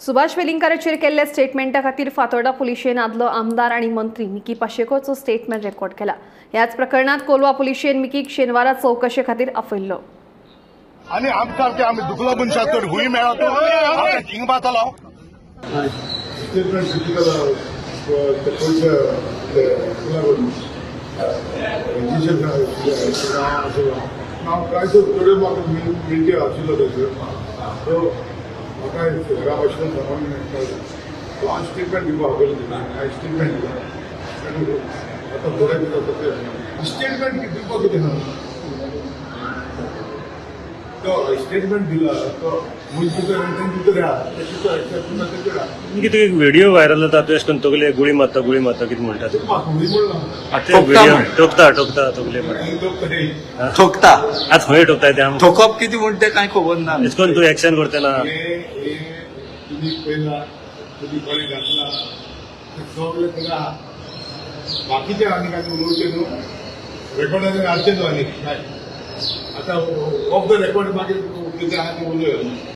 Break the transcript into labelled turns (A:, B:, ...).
A: सुभाष वेलिंगकाराचेर केल्ल्या स्टेटमेंटा खातीर फातोर्डा पुलिशेन आदलो आमदार आनी मंत्री मिकी पाशेकोचो स्टेटमेंट रेकॉर्ड केला. ह्याच प्रकरणात कोलवा पुलिशेन मिकीक शेनवारा चवकशे खातीर आपयल्लो.
B: आनी आमसारके आमी दुखलो मनशाक तर हुंय मेळत हिंग बातलो.
C: हांव कांय थोड्यो म्हाका मिळटे आशिल्लो थंयसर सो म्हाका घरा भाशेन सांगून मेळटालें. सो हांव स्टेटमेंट दिवपाक आपयलें तेणी. हांवें स्टेटमेंट दिला आतां थोडे दीस आतां ते स्टेटमेंट दिवपाक कितें आहा, तो स्टेटमेंट दिला तो मनीस भितर आहा
D: कितें एक व्हिडिओ व्हायरल जाता तूं अशें करून तकले गुळी मारता गुळी मारता कितें म्हणटा तूं? ठोकता ठोकता तकले
E: ठोकता.
D: आतां खंय ठोकता ते आमकां
E: ठोकप कितें म्हणटा तें कांय खबर ना.
D: अशें करून तूं एक्शन करता ना.
C: तुमी पळयला तुमी कोणें घातला सगळें तुका आहा. बाकीचे आनी कांय उलोवचें न्हू, रेकॉर्डाचेर हाडचें न्हू आनी काय आतां ऑफ the record मागीर कितें आहा तें उलोवया.